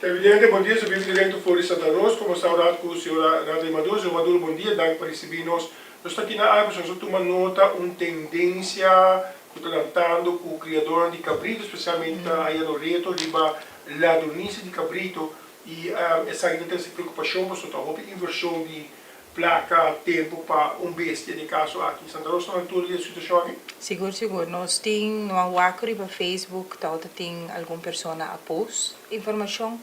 Televidente, bon dia. Su directo for di Santa Rosa. Como está rato cu señora Natalie Maduro. Señor Maduro, bon dia. Danki pa ricibi nos. Nos ta aki na Arbo, nos tuma nota un tendencia cu ta lantando cu criador di cabrito, especialmente mm. ey no reto riba ladronicia di cabrito y esaki ta trece preocupacion, pasobra ta hopi inversion di placa, tempo pa un bestia, den caso aki. Santa Rosa na altura di e situacion aki? Sigur, sigur. Nos tin no wak riba Facebook, tawata tin algun persona a post informacion.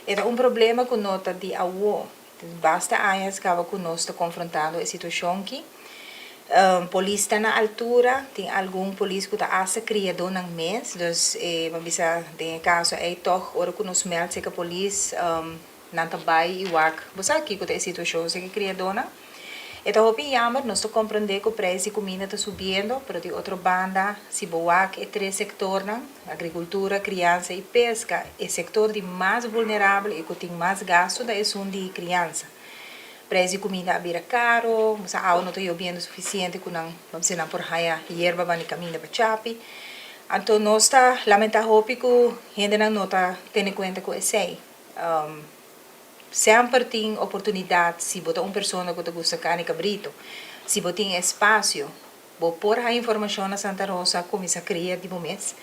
E ta un problema cu no ta di awo. Basta aña caba cu nos ta confrontando e situacion aki. Polis ta na altura, tin algun polis cu ta hasta criadornan mes, dus ban bisa den caso ey toch ora cu nos meld serca polis, nan ta bay y wak, bo sa kico ta e situacion serca criadornan. E ta hopi jammer, nos ta comprende cu prijs di cuminda ta subiendo, pero di otro banda, si bo wak e tres sectornan, agricultura, crianza y pesca, e sector di mas vulnerabel y cu tin mas gasto ta esun di crianza. Prijs di cuminda a bira caro, bo sa awa no ta yobiendo suficiente cu nan, ban bisa nan por haya yerba ban di caminda pa chapi. Anto nos ta lamenta hopi cu hendenan no ta tene cuenta cu esey. Semper tin oportunidad si bo ta un persona cu ta gusta carni cabrito. Si bo tin espacio, bo por haya informacion na Santa Rosa cuminsa cria di bo mes.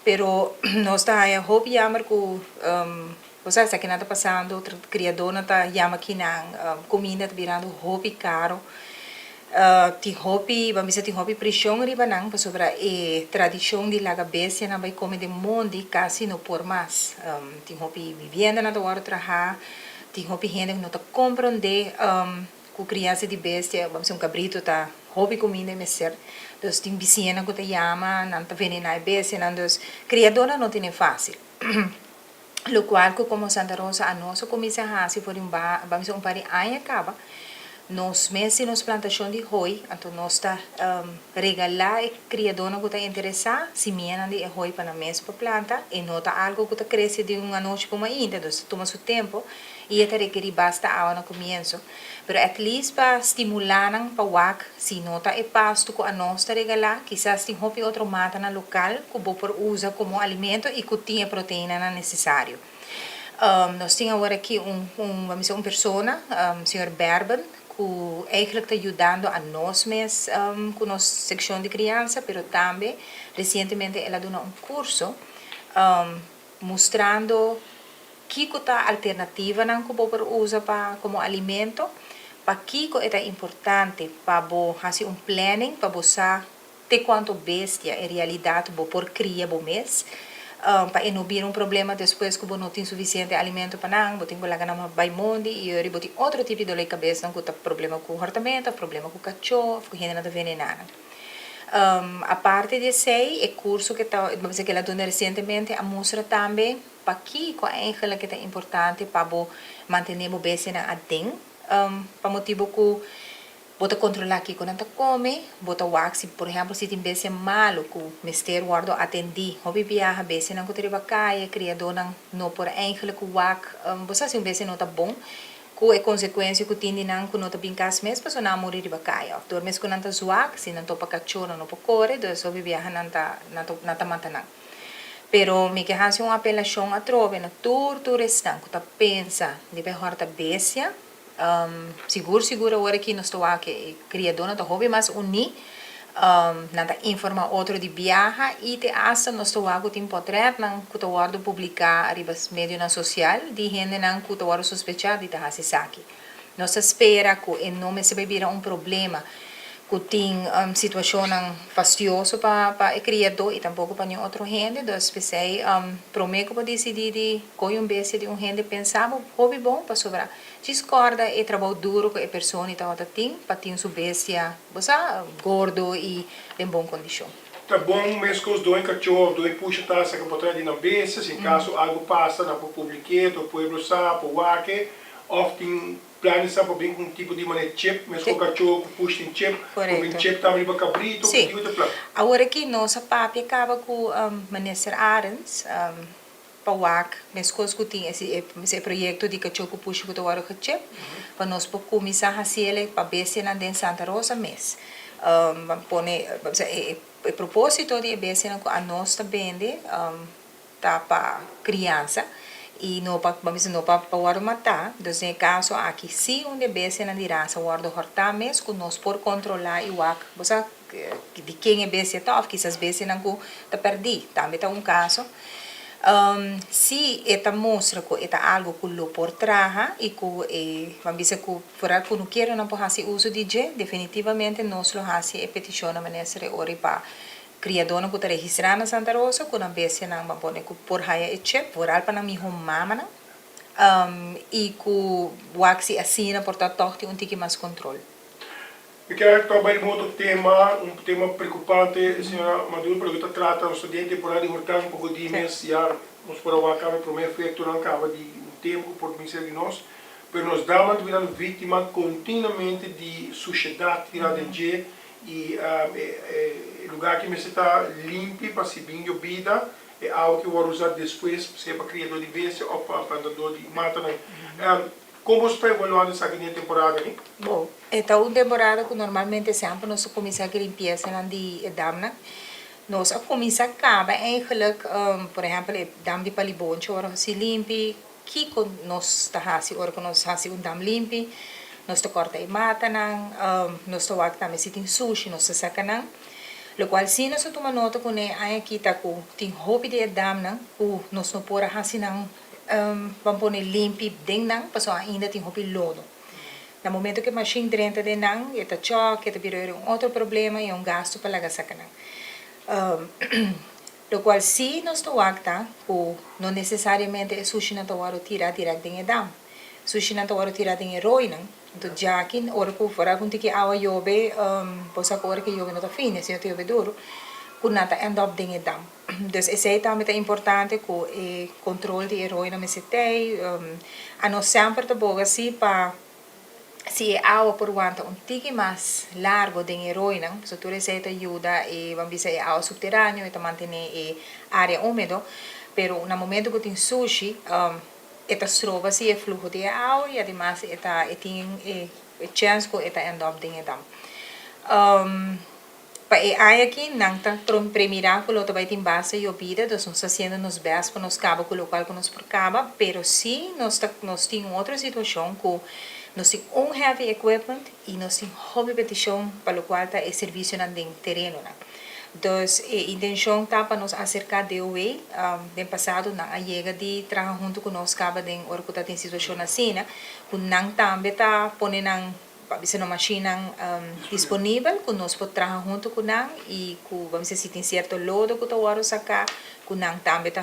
Pero nos ta haya hopi jammer cu bo sa esaki nan ta pasando, criadornan ta yama kinan, cuminda ta birando hopi caro. Tin hopi, ban bisa tin hopi presion riba nan pasobra e tradicion di laga bestianan bay come den mondi casi no por mas. Tin hopi viviendanan ta wordo traha, tin hopi hende cu no ta comprende cu crianza di bestia, ban bisa un cabrito ta hopi cuminda e mester. Dus tin bisiñanan cu ta yama, nan ta venena e bestianan, dus criadornan no tene facil. Locual cu como Santa Rosa anos a cuminsa haci for di un ba, ban bisa un par di aña caba, nos mes tin nos plantacion di hooi, anto nos ta regala e criadornan cu ta interesa simianan di e hooi pa nan mes por planta. E no ta algo cu ta crece di un anochi pa un mainta, dus ta tuma su tempo y e ta rekeri basta awa na comienzo. Pero at least pa stimula nan pa wak si no ta e pasto cu anos ta regala, kisas tin hopi otro matanan local cu bo por usa como alimento y cu tin e proteinanan necesario. Nos tin awor aki un, ban bisa un persona, señor Berben, cu eigenlijk ta yudando anos mes cu nos seccion di crianza, pero tambe recientemente el a duna un curso mustrando kico ta alternativanan cu bo por usa pa como alimento, pakico e ta importante pa bo haci un planning, pa bo sa te cuanto bestia en realidad bo por cria bo mes, pa e no bira un problema despues cu bo no tin suficiente alimento pa nan, bo tin cu laga nan bay mondi y ori bo tin otro tipo di dolor di cabes cu ta problema cu hortamento of problema cu cacho of cu hendenan ta venena nan. Aparte di esey, e curso cu ta, ban bisa cu el a duna recientemente a mustra tambe pakico eigenlijk ta importante pa bo mantene bo bestianan aden, pa motibo cu bo ta controla kico nan ta come, bo ta wak si por ehempel si tin bestia malo cu mester wordo atendi. Hopi biaha bestianan cu ta riba caya, criadornan no por eigenlijk wak, bo sa si un bestia no ta bon, cu e consecuencia cu tin di nan cu no ta bin cas mes pasobra nan a muri riba caya of door mes cu nan ta zwak, si nan topa cacho nan no por core, dus hopi biaha nan ta nan ta mata nan. Pero mi ke haci un apelacion atrobe na tur tur esnan cu ta pensa di bay horta bestia. Sigur sigur awor aki nos ta wak e criadornan ta hopi mas uni, nan ta informa otro di biaha y te hasta nos ta wak cu tin potretnan cu ta wordo publica riba medionan social di hendenan cu ta wordo sospecha di ta haci esaki. Nos ta spera cu e no mester bay bira un problema cu tin situacionnan fastioso pa e criador y tampoco pa niun otro hende. Dus p'esey prome cu bo dicidi di coy un bestia di un hende pensa bo hopi bon pasobra djis corda e trabou duro cu e persona tabata tin pa tin su bestia, bo sa, gordo y den bon condicion. Ta bon mescos doño cachor of doño pusha ta saca potret di nan bestia, si en caso algo pasa nan por publike, tur pueblo sa, por wak of tin plan di sa pa bin cu un tipo di manera chip, mescos cachor cu push tin chip, por bin chip tambe riba cabrito, kico ta plan? Awor aki nos a papia caba cu Minister Arends pa wak mescos cu tin e proyecto di cachor cu pushi cu ta wordo gechip, pa nos por cuminsa haciele pa bestianan den Santa Rosa mes. Ban pone e proposito di e bestianan cu anos ta bende ta pa crianza. I no pa, ban bisa no pa pa wòrdu matá. Dus den e kaso aki si un di e bestianan di rasa wòrdu hòrtá mes ku nos por kontrolá i wak bo sa di ken e bestia ta òf kisas bestianan ku ta pèrdí tambe ta un kaso. Si e ta mustra ku e ta algu ku lo por traha i ku e ban bisa ku foral kunukeronan por hasi uso di dje, definitivamente nos lo hasi e petishon na Minister e ora pa Kriadónan ku ta registrá na Santa Rosa ku nan bestianan ban pone ku por haya e chip, vooral pa nan mihó mamanan, i ku wak si asina por ta tòg tin un tiki mas kontrol. Mi kier toba riba un otro tema, un tema preokupante, señora Maduro, pero ku ta trata nos ta den temporada di horkan, un poko di mes ya nos por a wak kaba e promé efektonan kaba di un tempu ku por bin ser di nos, pero nos daman ta birando víktima kontinuamente di sushedat tirá den dje, I e lugar ki mester ta limpi pa si bin yobida, e awa ki wòrdu usá despues, sea pa kriadó di bestia òf pa plantadó di matanan. Kon boso ta evaluando esaki den e temporada aki? Bo, e ta un temporada ku normalmente semper nos ta kuminsá ku limpiesanan di e damnan. Nos a kuminsá kaba eigenlijk, por ehèmpel e dam di Palibonchi ora hasi limpi. Kiko nos ta hasi ora ku nos hasi un dam limpi? Nos ta kòrta e matanan, nos ta wak tambe si tin sushi nos ta saka nan. Lokual si nos a tuma nota kuné aña aki ta ku tin hopi di e damnan ku nos no por a hasi nan ban pone limpi den nan pasobra ainda tin hopi lodo. Na momento ku e mashin drenta den nan e ta chòk, e ta bira un otro problema i e un gastu pa laga saka nan. Lokual sí nos ta wak ta ku no nesesariamente e sushinan ta wòrdu tirá dirèkt den e dam. Sushinan ta wòrdu tirá den e roinan. Anto djaki ora ku ora ku un tiki awa yobe, bo sa ku ora ku yobe no ta fini, sino ta yobe duru, ku nan ta end up den e dam. Dus esei tambe ta importante ku e kontrol di e roinan mester tei. Anos semper ta boga sí pa. Si e awa por wanta un tiki mas largo den e roinan, pasobra tur esei ta yuda e, ban bisa e awa subteraneo, e ta mantene e area humedo, pero na momento ku tin sushi, e ta stroba si e fluho di e awa i ademas e ta e tin e chèns ku e ta end up den e dam. Pa e aña aki nan ta premirá ku lo ta bai tin basta yobida, dus nos ta hasiendo nos bèst pa nos kaba ku lokual ku nos por kaba, pero si nos ta nos tin un otro situashon ku nos tin un heavy equipment i nos tin hopi petishon pa lokual ta e servisionan den terenonan. Dus e intenshon ta pa nos aserká DOW, den pasado nan a yega di traha huntu ku nos kaba den ora ku ta tin situashon asina, ku nan tambe ta pone nan Pa bisa no mashinnan disponibel ku nos por traha huntu ku nan i ku bo bisa si tin sierto lodo ku ta wòrdu saká ku nan tambe ta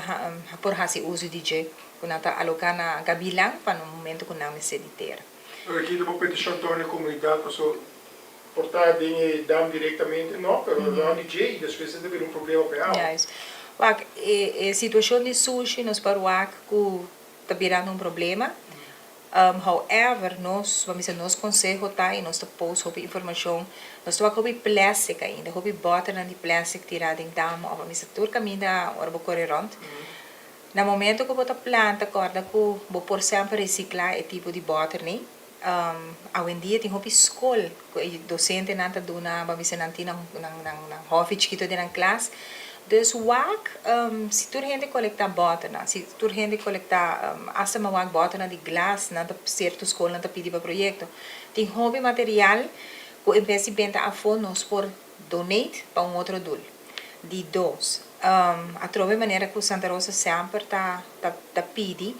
por hasi uso di dje ku nan ta aloká na Gabilan pa na momento ku nan mester di tera. Aki ta bo petishon torna e komunidat paso por ta den e dam direktamente no pero rònt di dje i despues e ta bira un problema pa e awa. Juist. Wak e situashon di sushi nos por wak ku ta birando un problema. However, nos, bo a bisa nos conseho ta y nos ta post hopi informacion, nos ta wak hopi plastic ainda, hopi boternan di plastic tira den dam of a bisa tur caminda ora bo core rond. Na momento cu bo ta planta corda cu bo por semper recicla e tipo di boter ni. Awendia tin hopi scol cu e docentenan ta duna, bo a bisa nan tin nan nan hofi chikito den nan klas. Dus wak si tur hende kolektá bòternan, si tur hende kolektá asta mi a wak bòternan di glas, nan ta sierto skolnan ta pidi pa proyekto. Tin hopi material ku en bes di benta afó nos por donate pa un otro dul. Di dos, atrobe manera ku Santa Rosa semper ta ta pidi.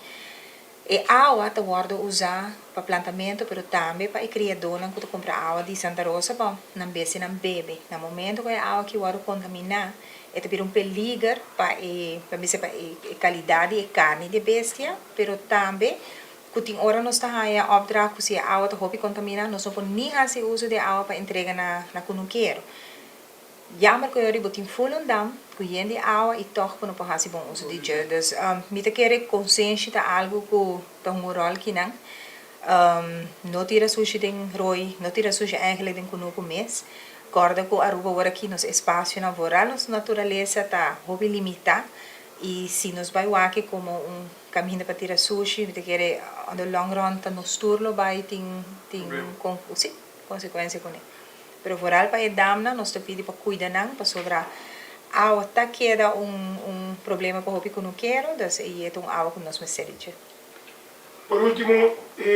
E awa ta wòrdu usá pa plantamentu pero tambe pa e kriadónan ku ta kumpra awa di Santa Rosa pa nan bestianan bebe. Na momentu ku e awa aki wòrdu kontaminá e ta bira un peliger pa e pa bisa pa e kalidat di e karni di e bestia pero tambe ku tin ora nos ta haña opdracht ku si e awa ta hopi kontaminá nos no por ni hasi uso di e awa pa entrega na na kunukero. Jammer ku yori bo tin ful un dam ku yen di awa i tòg bo no por hasi bon uso di dje. Dus mi ta kere konsenshi ta algu ku ta hunga un ròl kinan. No tira sushi den roi, no tira sushi eigenlijk den kunuku mes. Kòrda ku Aruba wor aki nos espasionan vooral nos naturalesa ta hopi limitá i si nos bai wak komo un kaminda pa tira sushi mi ta kere on the long run ta nos tur lo bai tin tin si konsekuensia kuné. Pero vooral pa e damnan nos ta pidi pa cuida nan pasobra awa ta keda un un. problema pa hopi kunukero, dus e ta un awa ku nos mester di dje. Por ultimo, e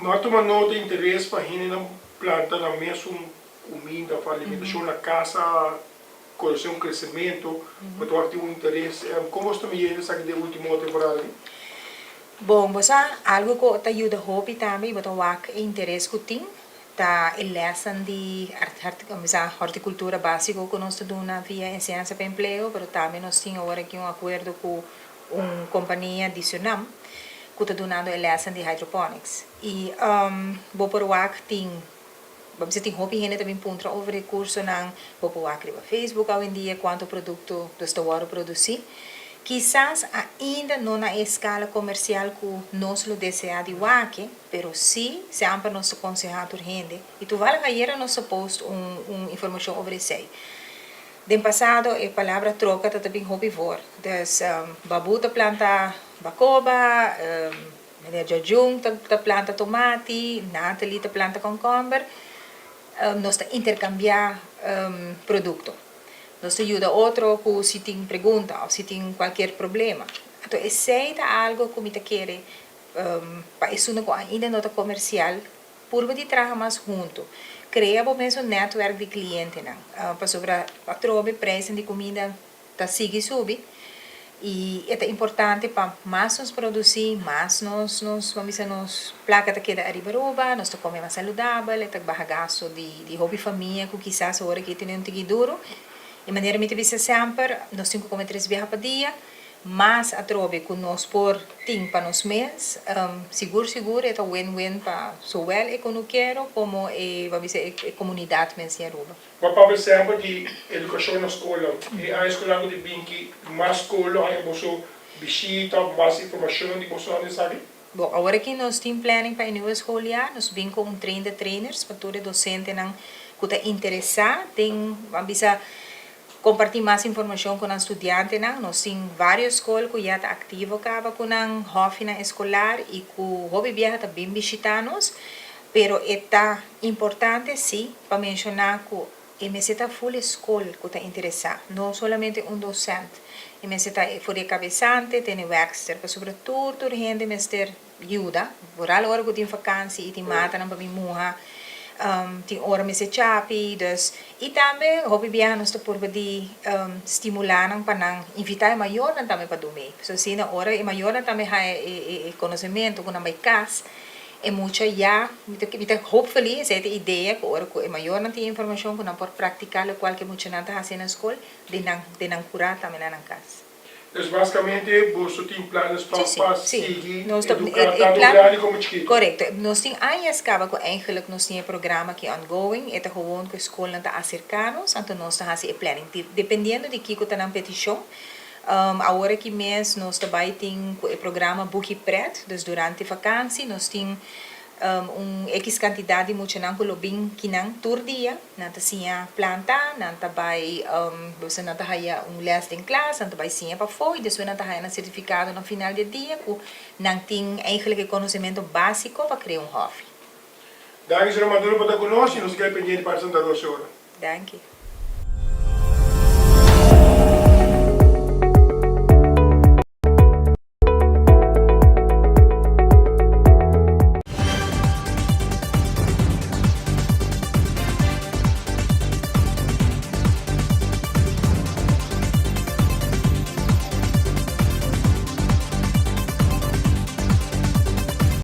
no a tuma nota interes pa hendenan planta nan mesun kuminda pa alimentashon na kasa, konosé un kresementu, bo ta wak tin un interes. Kon bos ta mira esaki den ultimo temporada aki? Bon, bo sa algu ku ta yuda hopi tambe i bo ta wak e interes ku tin ta e lèsnan di hortikultura básiko ku nos ta duna via Enseñansa pa Empleo, pero tambe nos tin awor aki un akuerdo ku un kompania di Surnam ku ta dunando e lèsnan di hydroponics. I bo por wak tin, bo bisa tin hopi hende ta bin puntra over e kursonan, bo por wak riba Facebook awendia kuantu produkto nos ta wòrdu produsí. Kisas ainda no na e eskala komersial ku nos lo deseá di wak, pero sí semper nos ta konsehá tur hende. I tuvallig ayera nos a post un informashon over esei. Den pasado e palabra troka ta ta bin hopi voor. Dus Babu ta planta bakoba, meneer Djadjun ta planta tomati, Nathalie ta planta konkomber. Nos ta interkambiá produkto. Nos ta yuda otro ku si tin pregunta òf si tin kualkier problema. Anto esei ta algo ku mi ta kere pa esunnan ku ainda no ta komersial Purba di traha mas huntu. Krea bo mes un nètwèrk di klientenan, pasobra atrobe preisnan di kuminda ta sigui subi i e ta importante pa mas nos produsí, mas nos nos ban bisa nos plaka ta keda ariba Aruba, nos ta kome mas saludabel, e ta baha gasto di di hopi famia ku kisas ora ki tene un tiki duru. E manera mi ta bisa semper, nos tin ku kome tres biaha pa dia. Mas atrobe ku nos por tin pa nos mes, sigur sigur e ta win-win pa zowel e konukero komo e, ban bisa, e komunidat mes di Aruba. Bo a papia semper di edukashon na skola. E aña eskolar ku ta bin ki mas skol lo haña boso bishita òf mas informashon di boso nan esaki? Bon, awor aki nos tin planning pa e nieuwe schooljaar. Nos bin ku un train de trainers pa tur e dosentenan ku ta interesá den, ban bisa, Kompartí mas informashon ku nan studiantenan. Nos tin vários skol ku ya ta aktivo kaba ku nan hòfinan eskolar i ku hopi biaha ta bin bishitá nos. Pero e ta importante sí pa menshoná ku e mester ta ful e skol ku ta interesá, no solamente un dosènt. E mester ta for di e kabesante te n'e wèkster, pasobra tur tur hende mester yuda, vooral ora ku tin vakansi i tin matanan pa bin muha, tin ora mester chapi, dus i tambe hopi biaha nos ta purba di stimulá nan pa nan invitá e mayornan tambe pa dum'é, pasobra asina ora e mayornan tambe haña e konosementu ku nan bai kas, e mucha ya mi ta mi ta hopefully esei ta e idea ku ora ku e mayornan tin e informashon ku nan por praktiká lokual ku e muchanan ta hasi na skol den nan den nan kurá tambe na nan kas. Dus basikamente boso tin planes pa Sí, sí, pa sí. sigui Nos ta, e, eduká e tantu plan, grandi komo chikitu. korekto. Nos tin añas kaba ku eigenlijk nos tin e programa aki ongoing. E ta gewoon ku e skolnan ta aserká nos, anto nos ta hasi e planning. Di, dependiendo di kiko ta nan petishon. Awor aki mes nos ta bai tin ku e programa Buki Pret, dus durante vakansi nos tin Un ekis kantidat di muchanan ku lo bin kinan tur dia, nan ta siña planta, nan ta bai, boso nan ta haya un lès den klas, nan ta bai siña pafó i despues nan ta haya nan sertifikado na final di e dia ku nan tin eigenlijk e konosementu básiko pa krea un hòfi. Danki señor Maduro pa ta ku nos i nos ta keda pendiente pa Santa Rosa ora. Danki.